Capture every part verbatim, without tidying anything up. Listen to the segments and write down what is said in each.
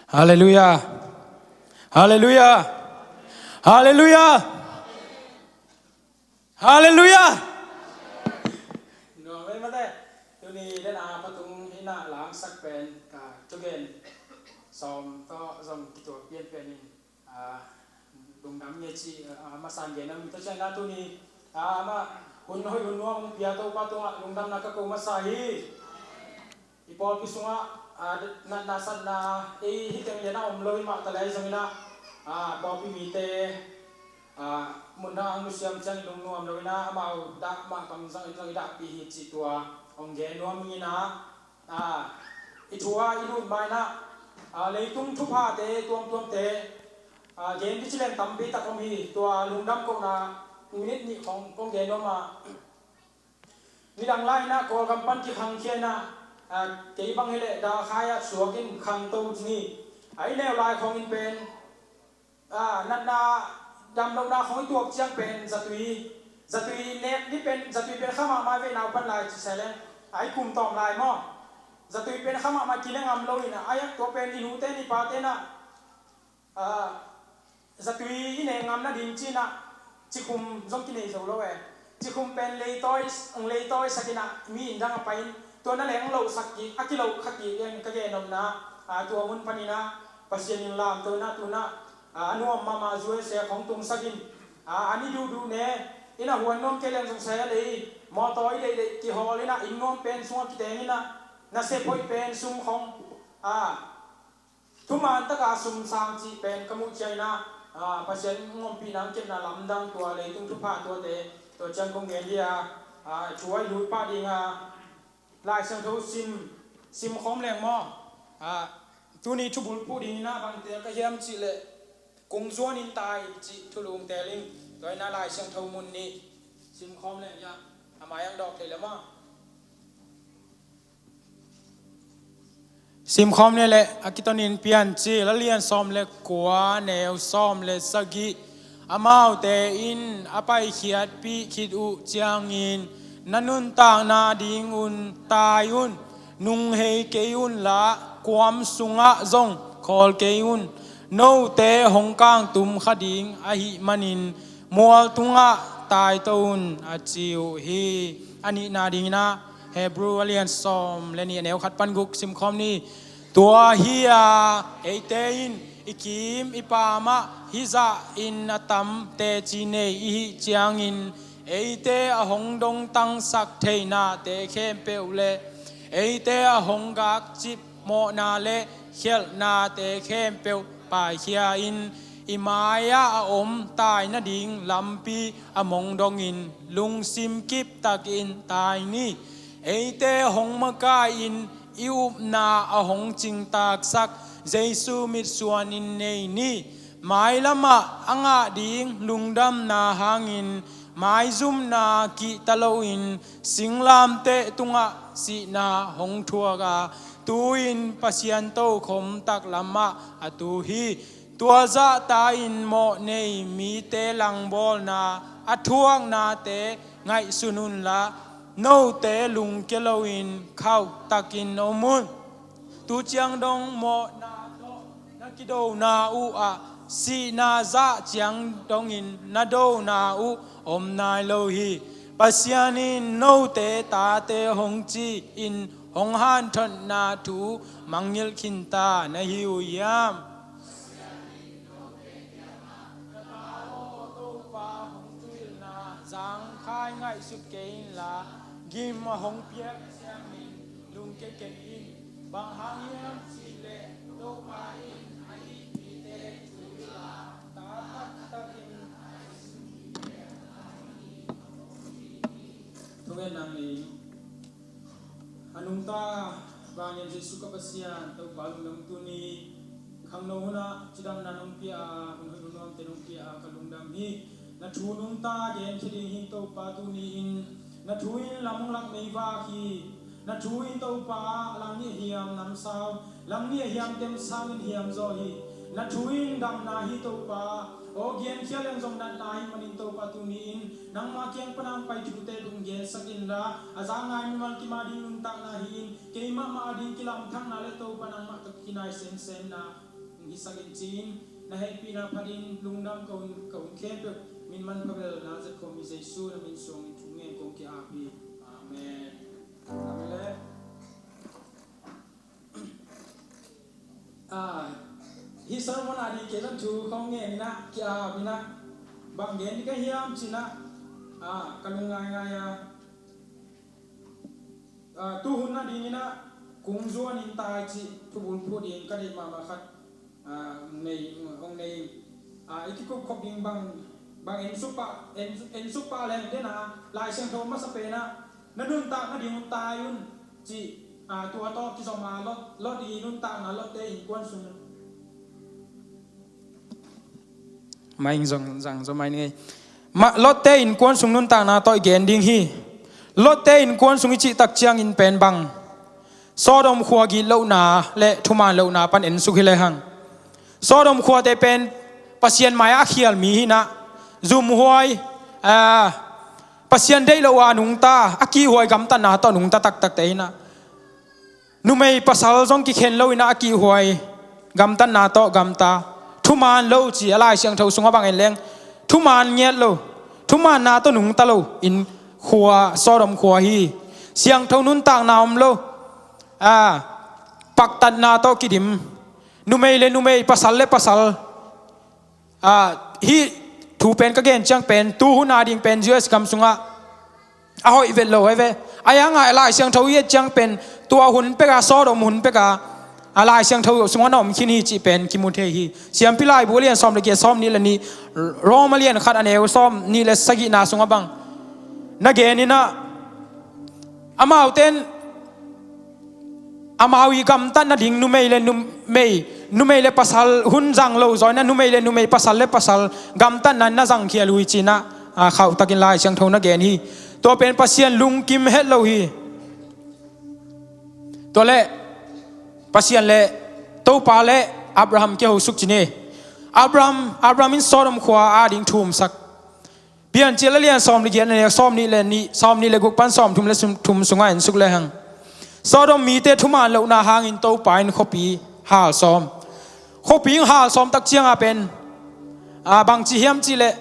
Halleluiah. Halleluiah. Halleluiah. Halleluiah. Nuam mate. Tuni dena patung hina langsak pen, ah, thugen sawm tawh zong kituak pianpian in, ah, lungdam nge ci, ah, masa gen a mi tawh ciangin a tuni, ah, amah hun hoih hun nuam pia Topa tungah lungdamna ka ko masa hi. I pawlpi sungah, ah, natna satna ei hi teng lian a om lo i mah ta lei zongin ah, ah, pawlpi mite, ah, mun dang ang nusiam ciang i lungnuam lo in ah amau dah mah bang zong in zong i dahpih hi cih tua hong gen nuam ing in ah, ah, i thu ah i lut ma in ah, ah, leitung thuphate tuamtuamte, ah, gen dih ci leng tampi tak om hi. Tua lungdam kohna minute nih khong kong gen nuam a, nidang lai in ah Kawlgam pan kikhangkhia in ah, ah, kei bang hi leh dakhai ah suak in khangto ni. A i neu lai khong in pen, ah, natna damlohna khong i tuak ciang pen zatui, zatui nek ni pen, zatui pen kha mahmah ve, nau pan lai ci sai leng, a i kum tawm lai maw? Zatui pen kha mahmah kine ngam lo in ah, a tua pen i nute ni pate in ah, ah, zatui i nek ngam nading ci in ah cikhum zong kinei zo lo e. Cikhum pen leitawi, leitawi sak in ah mi inn dang a pai in tua na leng lohsak kik, a kilohkha kik in ka gen nopna, ah, tua mun pan in ah Pasian in lamto in ah tu in ah, ah, a nuam mahmah U S A khong tungsak in, ah, an i duhduh ne in ah huan nuam kei leng zong sai a lei mawtaw i deihdeih kihawl in ah inn nuam pen sungah kiteng in ah nasep hoih pen sum khong, ah, thuman taka sum sang cih pen ka muh ciang in ah, ah, Pasian ngompihna ang kepna lamdang tua leitung thupha tuate tua ciang kong gen dih a, ah, thu a i lut pah ding a, Lai Siangtho sim, sim khawm leng maw? Ah, tuni thubul phuh ding in ah bang teel ka hiam cih leh kung zuan in tai cih thulu hong teel ing. Tua in ah Lai Siangtho mun nih sim khawm leng ia, a mai ang dawk thei le maw? Simkhawm ni leh a kitonin Piancil a lian sawm le kua neu sawm le sagih. Amaute in a paikhiatpih khit uh ciangin, na nuntakna dingun tai un, nunghei kei unla, kuam sungah zong khawl kei un. Note hong kangtum kha ding ahih manin mual tungah taito un, a ci uh hi. A nihna dingin ah Hebrew a lian sawm le nih a neu khat pan guk simkhawm ni. Tua hi-a eite in i kim i pamah hih zahin a tam teci nei i hih ciangin, eite a hong dongtangsak theihnate khempeuh le eite a hong gakcip mawhna le khialhnate khempeuh paikhia in, i mai-ah a om tai nading lampi a mong dongin lungsim kiptakin tai ni. Eite hong makai-in i upna a hong cingtaksak Jesu mitsuanin nei ni. Mailamah a ngah ding lungdamna hangin maizumna kihta loin singlamteh tungah sihna hong thuak a, tu-in Pasian tokhom taklamah a tu hi. Tua zahta-in mawh nei mite langbawlna a thuaknate ngaihsun unla, note lungkia loin khauhtakin om un. Tu ciang dong mawhna tawh na kidona uh ah, sihna zah ciang dongin na dona uh om nai lo hi. Pasian in note tate hong ci-in hong hanthotna thu mangngilh khinta na hi uh hiam? Zangkhai ngaihsut kei inla, gim a hong piak ciangin lungkia kei in. Bang hang hiam cih leh Topa in a hihpihte thuhilh a, taktaktakin thungetna ngei. A nungta vanglian Jesu ka Pasian, Topa lungdam tuni khangno hunah cidamna nong pia a, hun hoih hun nuamte nong pia a, ka lungdam hi. Na thu nungta genkhia ding hi Topa tuni in. Na thu in lam hong lak meivak hi. Na thu in Topa, langnih hiam namsau, langnih hiam temsau in hiam zaw hi. Na thu in damna hi Topa. Aw, genkhia leng zong natna hi manin Topa tuni in nangmah kiang pana hong pai thute dong gensak inla, a za ngai mimal kim a ding nuntakna hi in, keimah mah a ding kilamthakna le Topa nangmah tawh kinai semsemna Hi sakin cin na hehpihna phatin lungdam ka hun, ka hun khempeuh min manpha bel na zat khawm hi Jesu na min suangin thu ngen kong ki-ap hi. Amen. Amen. Ah, hi sermon a ding kei zong thu kong ngen inah ki-ap inah bang gen ding ka hiam cinah, ah, ka lung ngaingai a, ah, tuhun a ding inah kung zuan in tai cih thubul phu ding ka deih mahmah khat, ah, hong nei, hong nei. Ah, i kikup khop ding bang, bang en suk pah, en, en suk pah leng den a, Lai Siangtho masa penah na nuntak nading uh tai un cih, ah, tua tawh kizom a Lot, Lot i nuntakna Lotte innkuan sung. Mai ing zong, zang zong mai ning ei. Mah Lotte innkuan sung nuntakna tawh i gen ding hi. Lotte innkuan sung i cih tak ciangin pen bang Sodom khua gitlohna le thuman lohna pan en suk hi lehang. Sodom khuate pen Pasian mai-ah a khial mi hinah, zumhuai, ah, Pasian deih loh a nungta, a kihhuai gamtatna tawh nungta taktakte hinah. Numei pasal zong kikhen lo inah a kihhuai gamtatna tawh gamta. Thuman lo ci a Lai Siangtho sungah bang en leng, thuman ngiat lo, thumanna tawh nungta lo in khua, Sodom khua hi. Siangtho nuntakna om lo, ah, paktatna tawh kidim. Numei le numei, pasal le pasal. Ah, hih thu pen ka gen ciang pen tuhun a ding pen U S gam sungah a hoih vet lo hi ve. A yang a Lai Siangtho i et ciang pen tua hun peka, Sodom hun peka, a Lai Siangtho sungah na om khin hi cih pen kimu thei hi. Siampi Laibu a lian sawm le giat, sawm nih le nih, Rom a lian khat, a neu sawm nih le sagihna sungah bang na gen inah, amaute in amau i gamtat nading numei le numei, numei le pasal hun zang lo zawina numei le numei, pasal le pasal gamtatna na zangkhia lui cinah, ah, khauhtakin Lai Siangtho na gen hi. Tua pen Pasian lungkim het lo hi. Tua le Pasian le Topa le Abraham kiho suk ci ni. Abraham, Abraham in Sodom khua a ding thumsak. Piancil a lian sawm le giat, a neu sawm nih le nih, sawm nih le guk pan sawm thum le sum, thum sungah en suk lehang. Sodom mite thuman lohna hangin Topa in khuapi hal sawm. Khuapi in hal sawm tak cianga pen, ah, bangci hiam cihleh,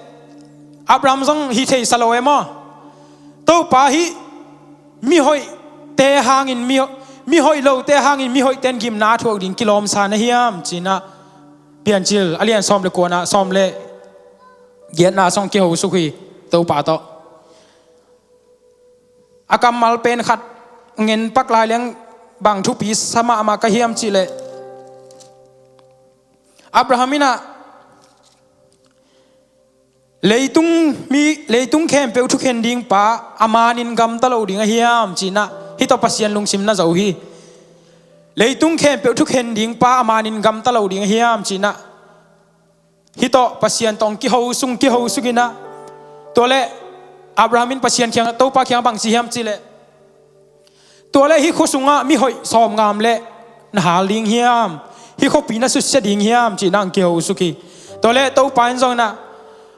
Abraham zong hi thei sa lo e maw? Topa hih mihoihte hangin, mi, mihoih lote hangin mihoihte in gimna a thuak ding kilawmsa na hiam cinah, Piancil a lian sawm le kuana, sawm le giatna song kiho suk hi Topa tawh. A kammal pen khat ngen pak lai leng bang thupi sa mahmah ka hiam cihleh, Abraham inah leitung mi, leitung khempeuh thukhen ding pa a manin gamta lo ding a hiam cinah, hih tawh Pasian lungsim na zo hi. Leitung khempeuh thukhen ding pa a manin gamta lo ding a hiam cinah, hih tawh Pasian tawh kiho sung, kiho suk inah. Tua le Abraham in Pasian kiang, Topa kiang bangci hiam cihleh, tua le hih khua sungah mihoih sawm ngam le na hal ding hiam? Hih khuapi na susia ding hiam cinah kiho suk hi. Tua le Topa in zong inah,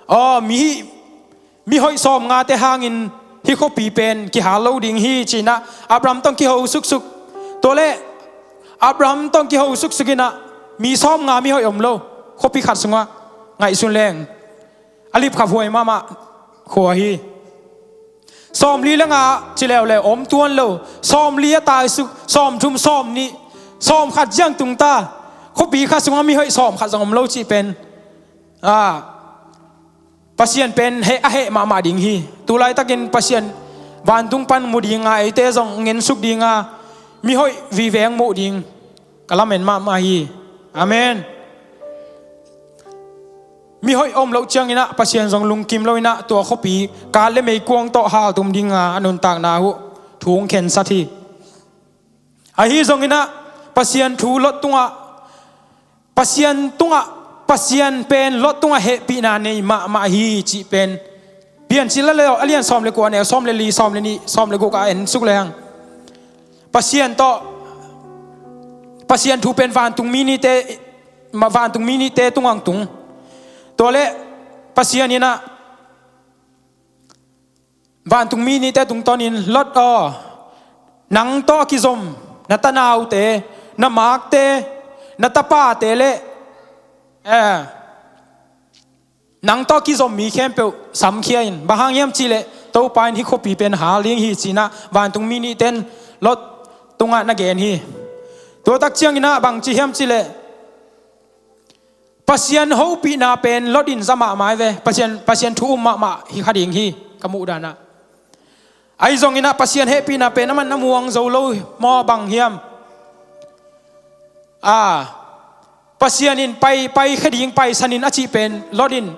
aw, mi hih mihoih sawm ngate hangin hih khuapi pen kihal lo ding hi cinah Abraham tawh kiho suksuk. Tua le Abraham tawh kiho suksuk inah mi sawm nga mihoih om lo khuapi khat sungah ngaihsun leng a lipkhaphuai mahmah khua hi. Sawmli le nga ci leuleu om tuan lo. Sawmli a taisuk, sawmthum, sawmnih, sawmkhat ziang tungta khuapi khat sungah mihoih sawmkhat zong om lo cih pen, ah, Pasian pen heh, a heh mahmah ding hi. Tulaitakin Pasian vantung pan mu dinga eite zong ngensuk dinga mihoih viveng muh ding ka lamen mahmah hi. Amen. Mihoih om loh cianginah Pasian zong lungkim loinah tua khuapi kat le meikuang tawh haltum dinga a nuntakna uh thu hong khensat hi. Ahi zonginah Pasian thu Lot tungah, Pasian tungah, Pasian pen Lot tungah hehpihna nei mahmah hi cih pen Piancil a lian sawm le kua, a neu sawm le li, sawm le nih, sawm le guk ah en suk lehang. Pasian tawh, Pasian thu pen vantung mi nihte, vantung mi nihte tungah tung. Tua le Pasian inah vantung mi nihte tungtawnin, Lot aw, nang tawh a kizom na tanaute, na makte, na tapate le eh, nang tawh kizom mi khempeuh samkhia in, bang hang hiam cihleh Topa in hih khuapi pen hal ding hi ci-in ah vantungmi nihte in Lot tungah na gen hi. Tua tak ciangin ah bang ci hiam cihleh Pasian hopihna pen Lot in za mahmah hi ve. Pasian, Pasian thu um mahmah hi kha ding hi, ka muh dan ah. Ahi zongin ah Pasian hehpihna pen aman na muang zo lo maw, bang hiam? Ah, Pasian in pai, pai kha ding, paisan in a cih pen Lot in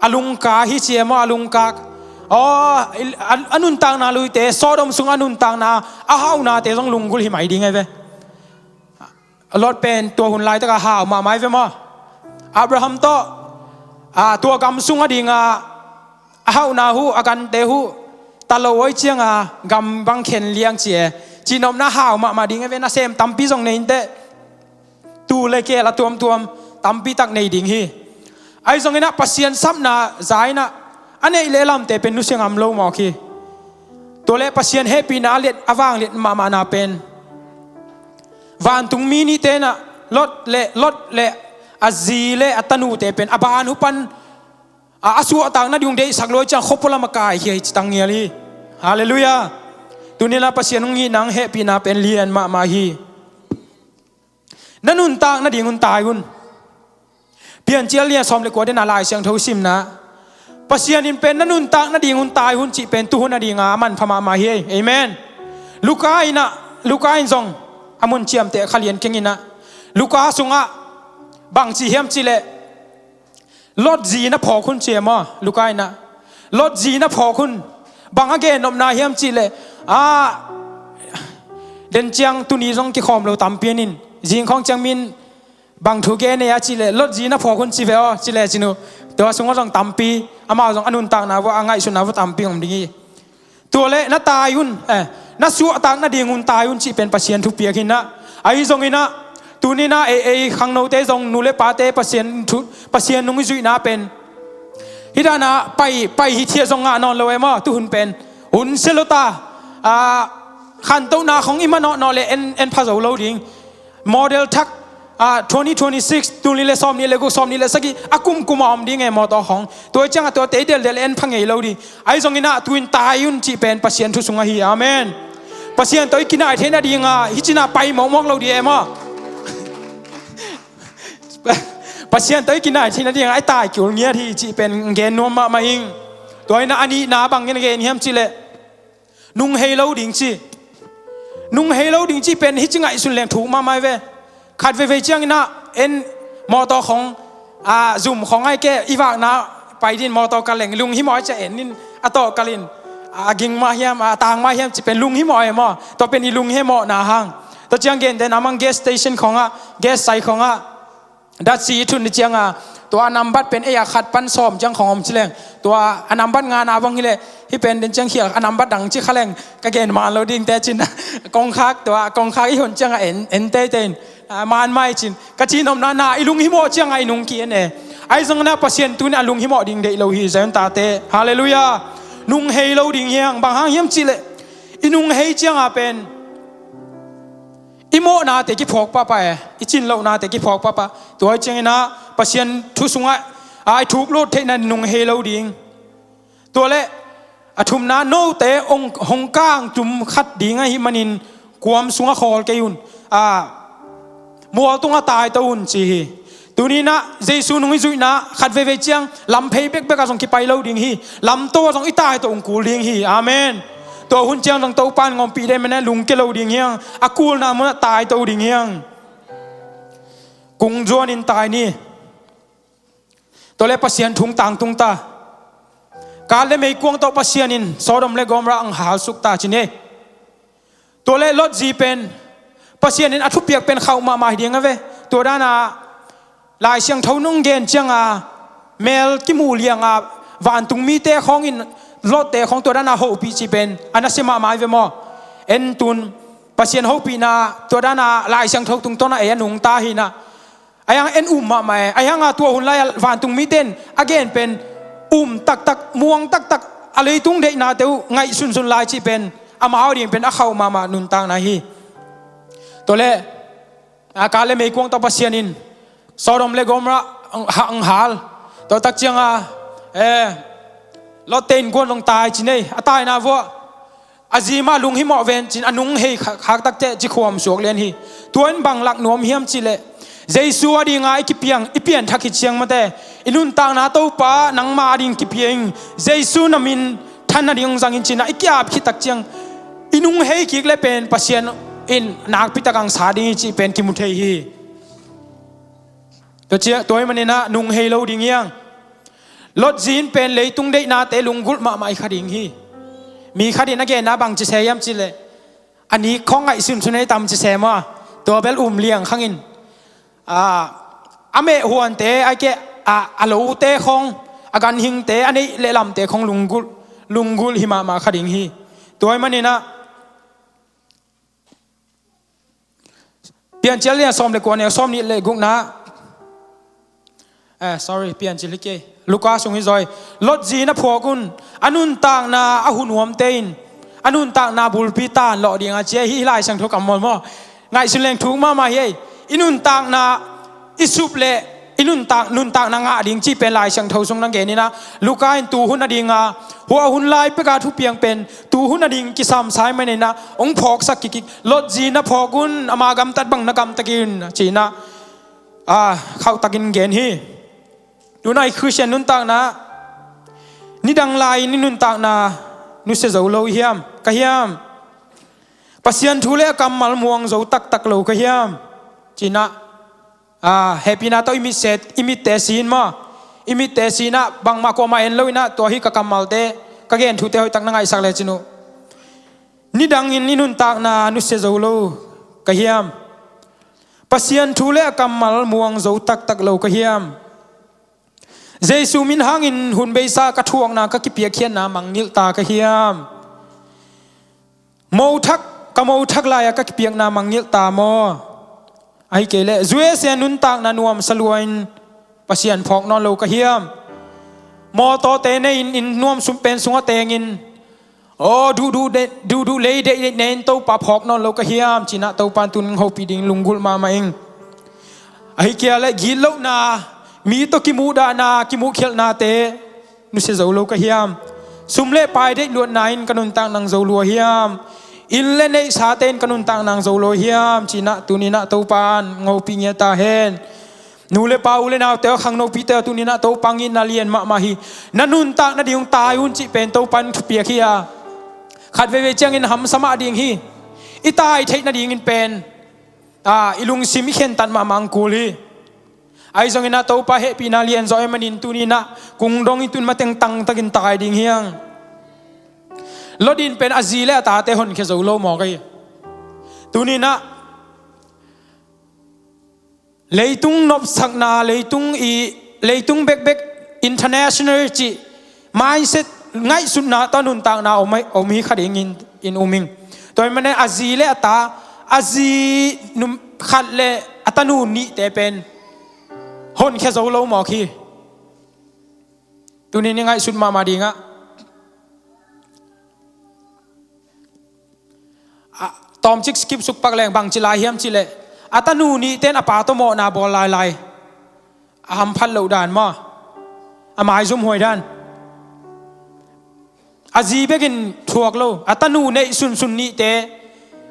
a lungka hi ci e maw, a lungka. Aw, a, a nuntakna luite, Sodom sung a nuntakna, a hauhnate zong lunggulh hi mai ding ahi ve. Lot pen tua hun laitak a hau mahmah hi ve maw. Abraham tawh, ah, tua gam sung a ding a, a hauhna huh, a gante huh ta lo awi ciang a gam bang khen liang ci e. Cihnopna hau mahmah ding ahi ve, nasem tampi zong nei inteh. Tuu le keel a tuamtuam tampi tak nei ding hi. Ahi zongin ah Pasian sapna za in ah a neih le a lamte pen nusia ngam lo mawk hi. Tua leh Pasian hehpihna a liat, a vangliat mahmahna pen vantungmi nihte in ah Lot le, Lot le a zi le a tanute pen a ban uh pan a, a suahtak nading deihsak lo ciang khuapua lam a kaikhia hi ci tang ngial hi. Halleluiah. Tuni-in ah Pasian hong itna, hehpihna pen lian mahmah hi. Na nuntak nading un tai un. Piancil a lian sawm le kua, den a Lai Siangtho simna, Pasian in pen na nuntak nading un tai un cih pen tuhun a ding a manpha mahmah hi. Amen. Luka in ah, Luka in zong a mun ciamteh kha lian keng in ah, Luka sungah bang ci hiam cihleh Lot zi na phawk hun ci e maw, Luka in ah. Lot zi na phawk hun bang a gennopna hiam cihleh, ah, den ciang tuni zong kikhawm lo tampi in, zing khawng ciang mi in bang thu gen e a cihleh, Lot zi na phawk hun ci ve aw, ci le cin uh. Tua sungah zong tampi, amau zong a nuntakna vuah, a ngaihsutna vuah tampi om ding hi. Tua leh na tai un, eh, na suahtak nading un tai un cih pen Pasian thupiak hi in ah. Ahi zongin ah, tuni-in ah ei, ei khangnote zong, nu le pate Pasian thu, Pasian nung i zuihna pen hih dan a pai, pai hithiat zong ngah nawn lo e maw, tuhun pen. Hun sia lo ta, ah, khantohna khong i manawhnawh le en, en pha zo lo ding. Model thak, ah, twenty twenty-six, tul nih le sawm nih le guk, sawm nih le sagih, a kumkum a om ding e mawtaw khong. Tua ciang a tuate i delhdel en pha ngei lo ding. Ahi zongin ah tu-in tai un cih pen Pasian thu sung ahi. Amen. Pasian tawh i kinai theih nading a hih ci-in ah pai mawkmawk lo ding e maw. Pasian tawh i kinai theih nading a i tai kul ngiat hi cih pen gen nuam mahmah ing. Tua in ah a nihna bang in gen hiam cihleh nunghei lo ding ci. Nunghei lo ding cih pen hih ci ngaihsun leng thuk mahmah hi ve. Khat veivei ciangin ah en mawtaw khong, ah, zum khong ai ke i vakna pai ding, mawtaw kal leng lunghimawh ai ciah en in, a tawh kal in, ah, a ging mah hiam, ah, a tang mah hiam cih pen lunghimawh e maw. Tua pen i lunghei mawhna hang. Tua ciang gentehna mah gas station khongah, gas sai khongah datsi i thun ni ciang a, tua a nambat pen ei a khat pan sawm ciang khong om ci leng, tua a nambat ngana bang hileh, hih pen den ciang khial a nambat dang ci kha leng ka gen man lo ding te cin. Kongkhak, tua kongkhak i hon ciang a en, en teitei in, ah, man mai cin. Ka cihnopna na i lunghimawh ciang a i nung ki-en e. Ahi zongin ah Pasian tuni a lunghimawh ding deih lo hi, Zion tate. Halleluiah. Nunghei lo ding hi hang, bang hang hiam cihleh i nunghei ciang a pen i mawhnate kiphawk pahpah e, i cinlohnate kiphawk pahpah. Tua hi ciangin ah Pasian thu sungah a i thuk lut theihna nunghei lo ding. Tua leh a thumna, note hong, hong kang tum khat ding ahih manin kuam sungah khawl kei un. A, mual tungah taito un ci hi. Tuni-in ah Jesu nung i zuihna khat veivei ciang lamphei bekbek ah zong kipai lo ding hi. Lamto ah zong i taito ung kul ding hi. Amen. Tua hun ciang zong Topa in ngompih dei mene lungke lo ding hi hang, a kulna munah taito ding hi hang. Kung zuanin tai ni. Tua leh Pasian thu tangtung ta. Kal le meikuang tawh Pasian in Sodom le Gomorrah hong halsuk ta ci ni. Tua leh Lot zi pen Pasian in a thupiak pen khauh mahmah hi ding a ve. Tua dan a Lai Siangtho nung gen ciang a mel kimu liang a vantung mite khawng in Lot-te khawng tua dan a hopih cih pen a nasia mahmah hi ve maw. En tun Pasian hopihna tua dan a Lai Siangtho tungtawn a ei a nungta hi in ah. Ahi hang en um mahmah e. Ahi hang a tua hun lai a vantung mite in a gen pen um taktak, muang taktak, a leitung deihnate uh ngaihsunsun lai cih pen amau ding pen a khauh mahmah nuntakna hi. Tua leh a kal le meikuang tawh Pasian in Sodom le Gomorrah ang, ha, ang hal. Tua tak cianga, eh, Lot te innkuan zong tai ci nei, a taina vuah a zi mah lunghimawh ven cin a nung hei khak, khak takte ci khuam suak lian hi. Tua in bang lak nuam hiam cih leh, Jesu a dinga i kipiang, i pianthak hi ciang mate, i nuntakna Topa nangma a ding kipia ing, Jesu na min than nading hong zang in cina i ki-ap khit tak ciang, i nung hei kik le pen Pasian in nakpi tak ang sa ding hi cih pen kimu thei hi. Tua cia, tua ahih maninah nung hei lo ding hiang. Lot zi in pen leitung deihnate lunggulh mahmah hi kha ding hi. Mi khat in a genna bang ci se hiam cih leh, a nik khawng ngaihsun sun ei tam ci se maw. Tua bel um liang khangin, a, a mehhuante, a keh, a, a lote khawng, a ganhingte, a neih le lamte khawng lunggulh, lunggulh hi mahmah kha ding hi. Tua ahih maninah Piancil lian sawm le kua neu sawm nih le gukna. Eh, sorry, Piancil hi kei. Luka sung hi zaw hi. Lot zi in a phuak un, a nuntakna a hu nuamte in a nuntakna bulpi tan lawh dinga cia hi. Lai Siangtho kammal maw? Ngaihsun leng thuk mahmah hi ei. I nuntakna i sup le i nuntak, nuntakna ngah ding cih pen Lai Siangtho sung nang geninah, Luka in tu hun a dinga, hua hun lai peka thupiang pen tu hun a ding kisam sa ahih maninah hong phawksak kikik. Lot zi na phawk un, ama gamtat bang na gamtakin cinah, a, khauhtakin gen hi. Tunai Khristian nuntakna, nidang lai-in i nuntakna nusia zo lo hiam, ka hiam? Pasian thu le a kammal muang zo taktak lo ka hiam? Cinah, a, hehpihna tawh i mitset, i mitte sin maw? I mitte sinah bangmah kuamah en loinah tua hi ka kammalte, ka gen thute hoihtak na ngaihsak lecin uh. Nidangin i nuntakna nusia zo lo ka hiam? Pasian thu le a kammal muang zo taktak lo ka hiam? Jesu min hangin hun beisa ka thuakna, ka kipiakkhiatna mangngilh ta ka hiam? Mothak, ka mothak lai-a ka kipiakna mangngilh ta maw? Ahi kei leh U S A nuntakna nuamsa lua-in Pasian phawk nawn lo ka hiam? Mawtawte nei-in inn nuam sum pen sungah tengin, aw, duhduh de-, duhduh lei deih deih nei-in Topa phawk nawn lo ka hiam? Cinah Topa in tun hong hopih ding lunggulh mahmah ing. Ahi kei leh gitlohna, mi tawh kimuhdahna, kimuhkhialhnate nusia zo lo ka hiam? Sum le pai deih luatna in ka nuntak nang zo lua hiam? Inn le neihsate in ka nuntak nang zo lua hiam? Cinah tuninah Topa in hong hopih ngiat ta hen. Nu le pa, u le naute aw, khang nopite aw, tuninah Topa in na lian mahmah hi. Na nuntak nading hong tai un cih pen Topa in thupiak hi a, khat veivei ciangin hamsa mah ding hi. I tai theih nadingin pen, a, i lungsim i khentat mahmah ang kul hi. Ahi zonginah Topa hehpihna lian zaw ahih manin tuninah kung dong i tun mateng tangtakin tai ding hiang. Lot in pen a zi le a tate honkhia zo lo mawk ahi. Tuninah leitung nopsakna, leitung i, leitung bekbek, international cih mindset, ngaihsutna tawh nuntakna om, om hi kha dingin, in um ing. Tua ahih manin a zi le a ta, a zi num khat le a tanu nihte pen honkhia zo lo mawk hi. Tunin i ngaihsut mahmah dingah, a, tawmcik skip suk pak leng bangci lai hiam cih leh, a tanu nihte in a pa tawh mawhna bawl lailai. A hamphat loh dan maw? A maizumhuai dan. A zi bekin thuak lo, a tanu neih sunsun nihte,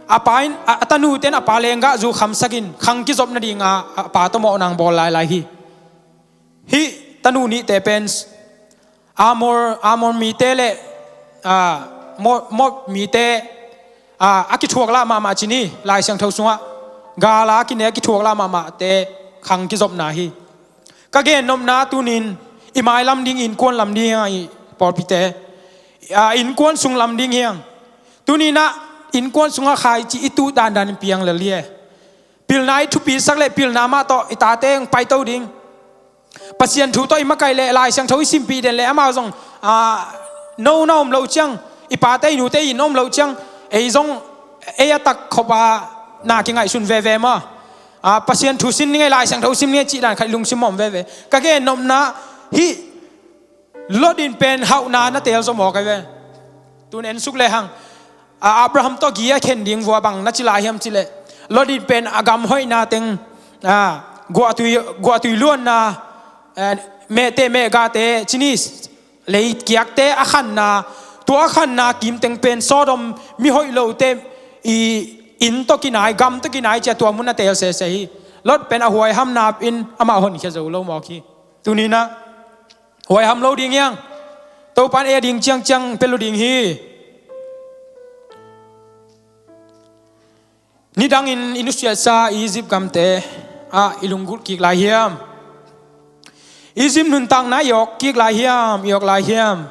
a pa in, a, a tanute in a pa lenggah zu khamsakin khang kizop nadinga a pa tawh mawhna bawl lailai hi. Hih tanu nihte pen Amor, Amor mite le, a, Mo-, Moab mite, a, a kithuak lah mahmah ci ni, Lai Siangtho sungah. Gala a kine a kithuak lah mahmahte khang kizopna hi. Ka gennopna tunin i mailam ding, innkuan lam ding hi, pawlpite, a, innkuan sung lam ding hiang. Tuninah innkuan sungah khaici i tuh dandan in piang lel hi e. Pilna i thupisak le pilna mah tawh i tate hong paito ding. Pasian thu tawh i makaih le Lai Siangtho i simpih den le amau zong, a, no na om loh ciang, i pate i nute i inn om loh ciang, ei zong ei a tak khop a na kingaihsun veve maw? A, Pasian thu sin ning ei, Lai Siangtho sim ning ei cih dan khat i lungsim om veve. Ka gennopna hih Lot in pen hauhna na teel zaw mawk ahi ve. Tun en suk lehang, a, Abraham tawh gi a khen ding vua bang na ci lai hiam cih leh, Lot in pen a gam hoihna teng, a, guahtui, guahtui luanna, eh, mehte mehgate cini lei kiakte a khanna, tua a khanna kimteng pen Sodom mihoih lote i inn tawh kinai, gam tawh kinai cia tua mun a teel sese hi. Lot pen a huaihamna in amah honkhia zo lo mawk hi. Tuninah huaiham lo ding hiang. Topan ei a ding ciangciang pia lo ding hi. Nidangin i nusiatsa Egypt gamte ah i lunggulh kik lai hiam? Egypt nuntakna i awk kik lai hiam, i awk lai hiam?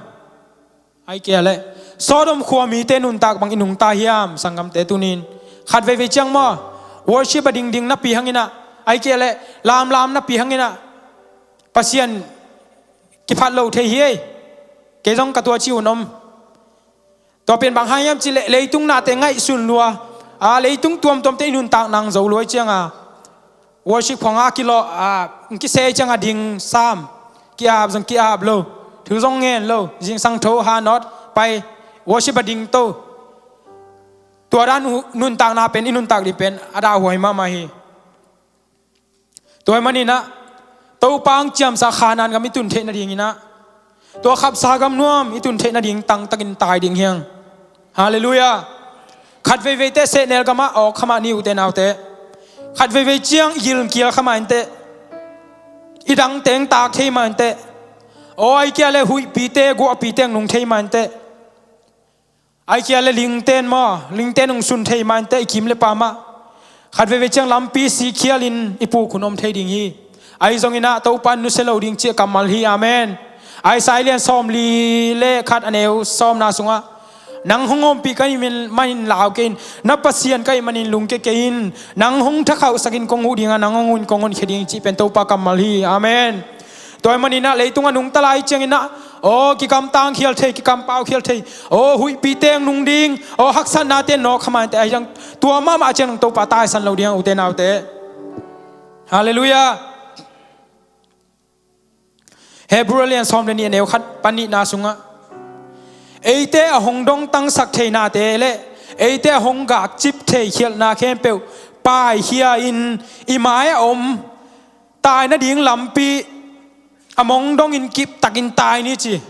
Ai kia le Sodom khua mite nuntak bang i nungta hiam? Sanggamte tunin khat veivei ciang maw, worship a dingding napi hanginah, ai kia le lamlam napi hanginah Pasian kiphat lo thei hi ei. Kei zong ka tua ci un om. Tua pen bang hang hiam cih leh leitung nate ngaihsun lua, a, leitung tuamtuamte i nuntak nang zo luai cianga worship khong a kilawh, a, ng kisei cianga ding sam, ki-ap zong ki-ap lo, thu zong ngen lo, zingsang tho hanawt pai, worship a ding to. Tua dan uh nuntakna pen i nuntak ding pen a dahhuai mahmah hi. Tua hi maninah Topa ang ciamsa Khanan gam i tun theih nadinginah tua khapsa gam nuam i tun theih nading tangtakin tai ding hiang. Halleluiah. Khat veiveite sehnel gamah awk khamah ni, ute naute. Khat veivei ciang i gilkial khamah inteh, i dangteng tak thei mah inteh, aw ai kia le huihpite guahpite ang nung thei mah inteh, ai kia le lingten maw, lingten ung sun thei mah inteh, i kim le pamah khat veivei ciang lampi sikhialin i puk hun om thei ding hi. Ahi zonginah Topa in nusia lo ding cih kammal hi. Amen. Isaiah lian sawmli le khat a neu sawmna sungah, nang hong ompih ka hih manin lau kei in, na Pasian ka hih manin lungkia kei in, nang hong thakhauhsakin kong huh dinga, nang hong un kong honkhia ding cih pen Topa kammal hi. Amen. Tua hi maninah leitung a nungta lai cianginah aw kikamtang khial thei, kikampau khial thei, aw huihpite ang nung ding, aw haksatnate nawk khamah inteh, ahi zong tua mahmah ciang nang Topa taisan lo ding, ute naute. Halleluiah. Hebrew lian sawm le nih a neu khat pan nihna sungah, eite a hong dongtangsak thei nate le eite a hong gakcip thei khialhna khempeuh paikhia in i mai a om tai nading lampi a mong dongin kiptakin tai ni ci.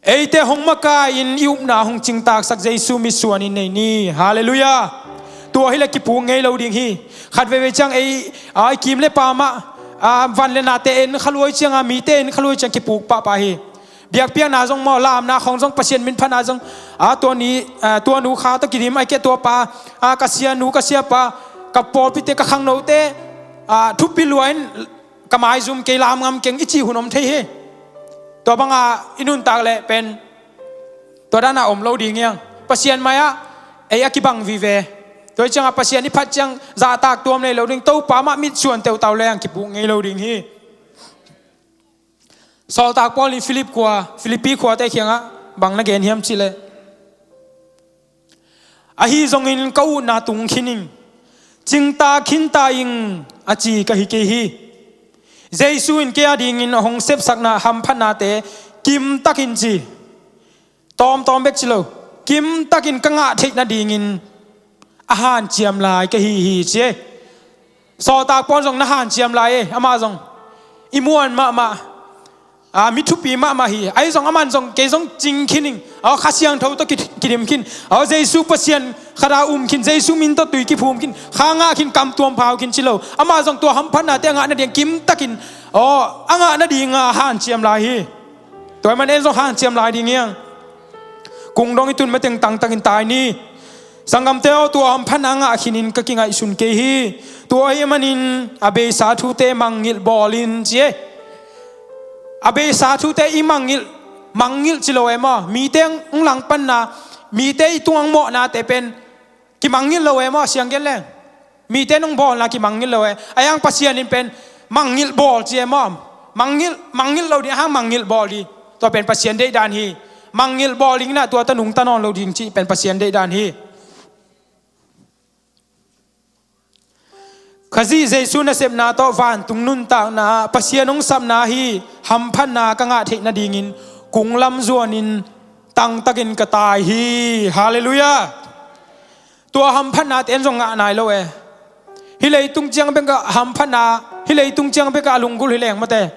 Eite hong makai-in i upna hong cingtaksak Jesu mitsuanin nei ni. Halleluiah. Tua hileh kipuk ngei lo ding hi. Khat veivei ciang ei, a, i kim le pamah, a, van le nate en kha luai cianga, mite en kha luai ciang kipuk pahpah hi. Biakpiakna zong maw, lamna khong zong, Pasian min phatna zong, a, tua ni, a, tua nu kha tawh kidim, ai kia tua pa, a, ka sia nu, ka sia pa, ka pawlpite, ka khangnote, a, thupi luain ka maizum kei, lam ngam keng i cih hun om thei hi. Tua banga i nuntak leh pen tua dana om lo ding hiang. Pasian mai-ah ei a kibang vive. Tua hi cianga Pasian i phat ciang zahtak tuam nei lo ding, Topa mah mitsuan teutau leng kipuk ngei lo ding hi. Sawltak Paul in Philip khua, Philippi khuate kiangah bang na gen hiam cihleh, ahi zongin ka utna tung khin ing, cingta khinta ing a ci ka hi kei hi. Jesu in kei a dingin a hong sepsakna hamphatnate kimtakin ci, tawmtawm bek ci lo, kimtakin ka ngah theih nadingin a hanciam lai ka hi hi ci e. Sawltak Paul zong na hanciam lai e, amah zong i muan mahmah, a, mi thupi mahmah hi. Ahi zong aman zong kei zong cing khin ing, aw Kha Siangtho tawh ki, kidim khin, aw Jesu Pasian khat a um khin, Jesu min tawh tui kiphum khin, kha ngah khin, kam tuam phau khin ci lo. Amah zong tua hamphatnate a ngah nading kimtakin, aw a ngah nadinga hanciam lai hi. Tua hi man en zong hanciam lai ding hiang. Kung dong i tun mateng tangtakin tai ni. Sanggamte aw, tua hamphatna ngah khinin ka kingaihsun kei hi. Tua hi manin a beisa thute mangngilh bawl in ci e. A beisa thute i mangngilh, mangngilh ci lo e maw? Mite ang langpanna, mite i tungang mawhnate pen kimangngilh lo e maw, siang gen leng? Mite nong bawlna kimangngilh lo e. A hiang Pasian in pen mangngilh bawl ci e maw? Mangngilh, mangngilh lo ding, a hang mangngilh bawl ding. Tua pen Pasian deihdan hi. Mangngilh bawl ding inah tua tawh nungta nawn lo ding cih pen Pasian deihdan hi. Khazih Jesu nasepna tawh vantung nuntakna ah Pasian hong sapna hi hamphatna ka ngah theih nadingin kung lam zuanin tangtakin ka tai hi. Halleluiah. Tua hamphatnate en zong ngah nai lo e. Hih leitung ciang bekah hamphatna, hih leitung ciang bekah a lunggulh hi leng mate.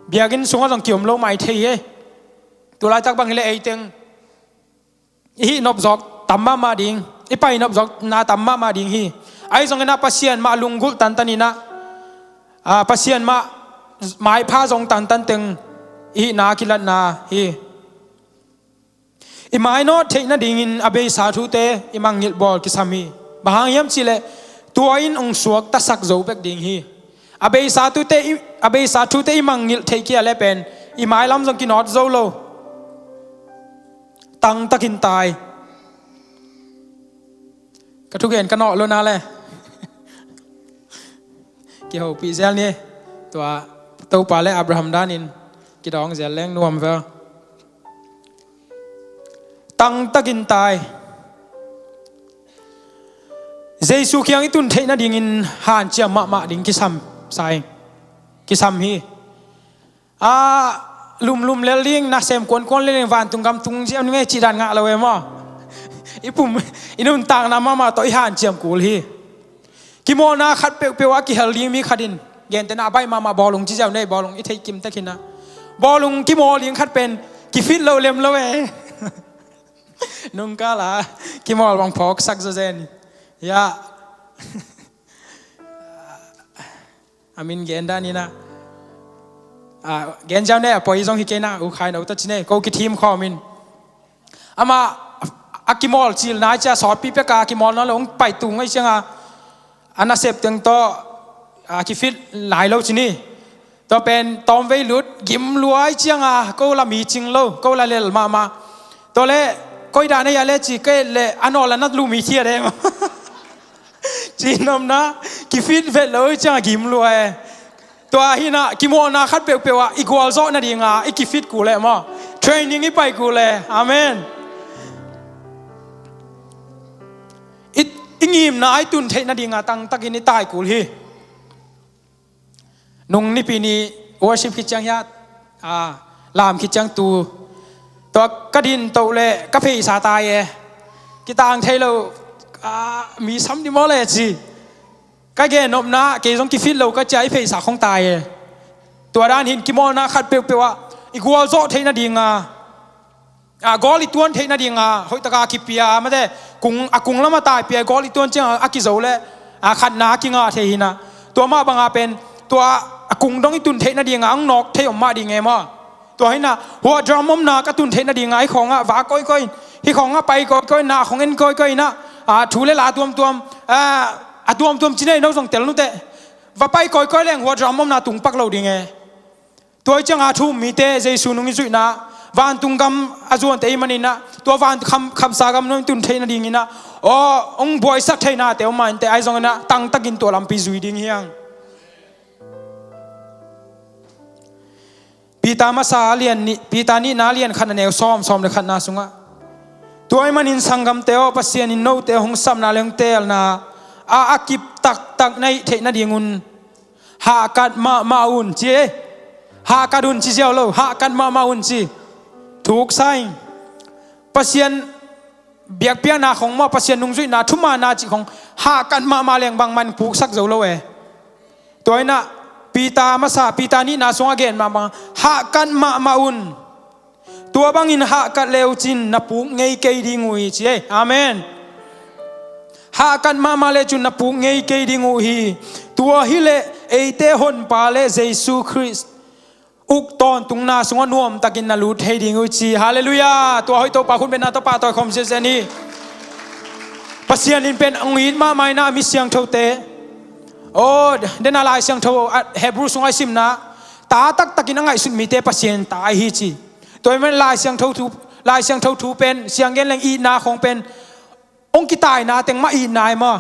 Biakinn sungah zong kiom lo mai thei hi. Tulaitak bang hileh eiteng i hih nopzawk tam mahmah ding, i pai nopzawkna tam mahmah ding hi. Ahi zongin ah Pasian mah lunggulh tantan in ah, aa, Pasian mah maipha zong tantan teng i hihna kilatna hi. I mainawt theih nadingin a beisa thute i mangngilh bawl kisam hi. Bang hang hiam cihleh tua in hong suaktasak zo bek ding hi. A beisa thute i, a beisa thute i mangngilh theih kei a leh pen i mailam zong kinawt zo lo. Tangtakin tai. Ka thugen ka nawh lo na le. Kihopih zel ni. Tua Topa le Abraham danin kidawng zel leng nuam vel. Tangtakin tai. Jesu kiang i tun theih nadingin hanciam mahmah ding kisam sa ing. Kisam hi. A, lumlum lel ding, nasem kuankuan lel ding, vantung gam tung ziau ning ei cih dan ngah lo e maw? I pum, i nuntakna mahmah tawh i hanciam kul hi. Kimawlna khat peuhpeuh ah kihel ding mi khat in, gentehna a baih mahmah bawlung ci ziau nei, bawlung i theih kim tek hi na. Bawlung kimawl ding khat pen kifit lo lem lo e. Nungkal a kimawl bang phawksak zawzen. Ya. A min gen dan in ah, a, gen ziau nei a poi zong hi kei na, u khai no ta ci nei, ko kithim khawm in. Amah a kimawl cil nai cia sawtpi pek a kimawl nawn lo hong pai tung ahi cianga a nasep teng tawh a kifit lai lo ci ni. Tua pen tawmvei lut gim luai cianga ko la mi cing lo, ko la lel mahmah. Tua le koi dan ahi a le ci kei le a nawl a nat lu mi thia de. Ci nopna kifit vet lo cianga gim luai. Tua hi na, kimawlna khat peuhpeuh ah i gualzawh nadinga i kifit kul e maw? Training i pai kul e. Amen. I, i ngimna i tun theih nadinga tangtakin i tai kul hi. Nung nipi ni worship khit ciang hiat, a, lam khit ciang tu. Tua ka din toh le ka pheisa tai e. Kitang thei lo, a, mi sam di maw le ci. Ka gen nopna, kei zong kifit lo ka cia i pheisa khong tai e. Tua dan hin kimawlna khat peuhpeuh ah i gualzawh theih nadinga, a, gawl i tuan theih nadinga hoihtaka kipia, mate, kung, a kung lama taipia gawl i tuan cianga a kizo le, a, khatna a kingah thei hi na. Tua mah banga pen tua a kung dong i tun theih nadinga ang nawk thei om mah ding e maw? Tua hi na, huah drum omna ka tun theih nadinga hi khawngah va koikoi in, hi khawngah pai koikoi in, na khong en koikoi in ah, a, thu le la tuamtuam, a, a tuamtuam ci nei no zong tel nute. Va pai koikoi leng huah drum omna tung pak lo ding e. Tua hi cianga thu um mite Jesu nung i zuihna, vantung gam a zuante i manin ah, tua van kham, khamsa gam nung i tun theih nadingin ah, aw, hong buaisak theihnate om mah inte ahi zongin ah tangtakin tua lampi zui ding hiang. Peter masa a lian nih, Peter nihna a lian khat a neu sawm, sawm le khatna sungah, tua ahih manin sanggamte aw, Pasian in note hong sapna le hong teelna a, a kip taktak na hih theih nadingun hahkat mahmah un ci e. Hahkat un ci ziau lo, hahkat mahmah un ci. Thuk sa ing. Pasian biakpiakna khong maw, Pasian nungzuihna thumaanna cih khong hahkat mahmah leng bangmah in puksak zo lo e. Tua in ah Peter masa, Peter nihna sungah gen mahmah, hahkat mahmah un. Tua bangin hahkat le uh cin na puk ngei kei ding uh hi ci e. Amen. Hahkat mahmah le cun na puk ngei kei ding uh hi. Tua hileh eite Honpa le Jesu Khrist uk tawntungna sungah nuamtakin na lut thei ding uh ci. Halleluiah. Tua hoih Topa khut betna tawh pahtawi khawm ziahziah ni. Pasian in pen hong it mahmah in ah mi siangthote, aw, dena Lai Siangtho, a, Hebrew sungah i simna, ta taktakin a ngaihsut mite Pasian ta ahi ci. Tua ahih manin Lai Siangtho thu, Lai Siangtho thu pen siang gen leng itna khong pen hong kitaina teng mah itna hi maw?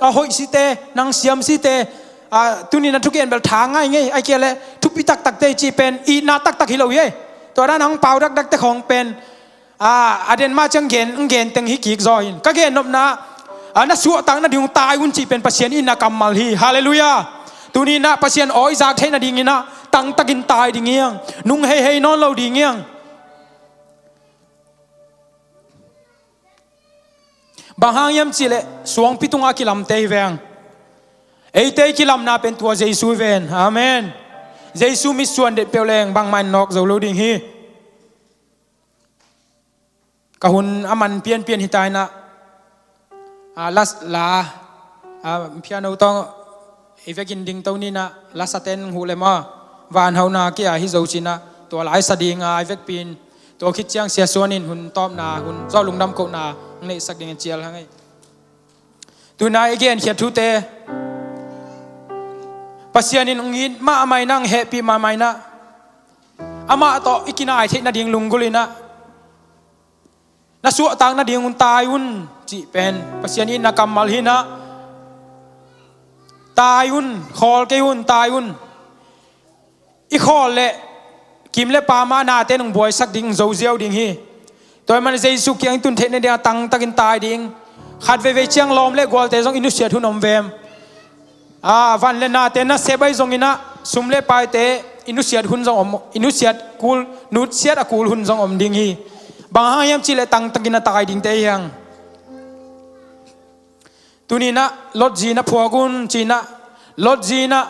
A hoih site, nang siam site, a, tuni na thugen bel tha ngai ngei, ai kia le thupi taktakte cih pen itna taktak hi lo hi ei. Tua dan hong pau dakdakte khong pen, a, a den mah ciang gen, hong gen teng hi kik zaw in. Ka gen nopna, a, na suahtak nading hong tai un cih pen Pasian itna kammal hi. Halleluiah. Tuni na Pasian awi zak theih nadingin ah tangtakin tai ding hiang. Nung heihei nawn lo ding hiang. Bang hang hiam cihleh suangpi tungah kilamte hi veng. Eite i kilamna pen tua Jesu hi ven. Amen. Jesu mitsuan det peuh leng bangmah in nawk zo lo ding hi. Ka hun a man pianpian hi ta inah, a, la, la, a, piano tawng i vekin dingto ninah, la saten huh le maw, van hauhna kia hi zo cinah, tua lai sa dinga i vekpi in, tua khit ciang Sia Suan in hun tawpna, hun zawh lungdam kohna hong neihsak dingin cial hang ei. Tuna i genkhiat thute, Pasian in hong it mahmah inah, hong hehpih mahmah inah, amah tawh i kinai theih nading lunggulh inah, na suahtak nading un tai un cih pen Pasian itna kammal hi inah, tai un, khawl kei un, tai un. I khawl leh kim le pam a nate nong buaisak ding, zo ziau ding hi. Tua ahih manin Jesu kiang i tun theih nading a tangtakin tai ding. Khat veivei ciang lawm le gualte zong i nusiat hun om vem? A, van le nate nasep ahi zong inah, sum le paite i nusiat hun zong om, i nusiat kul, nusiat a kul hun zong om ding hi. Bang hang hiam cih leh tangtakin a tai dingte hi hang. Tuni inah Lot zi na phuak un cinah, Lot zi inah,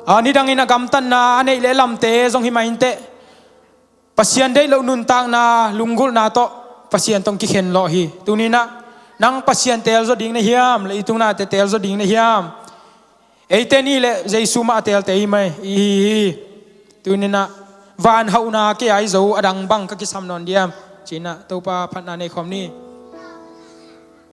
a, nidangin a gamtatna a neih le lamte zong hi mah inteh, Pasian deih loh nuntakna, lunggulhna tawh Pasian tawh kikhen lawh hi. Tuni inah nang Pasian teelzaw ding na hiam, le i tungnate teelzaw ding na hiam? Eite ni le Jesu mah a teelte hi mai, i hi hi. Tuni inah van hauhna kia hi zo, a dang bang ka kisam nawn diam? Cinah Topa phatna nei khawm ni.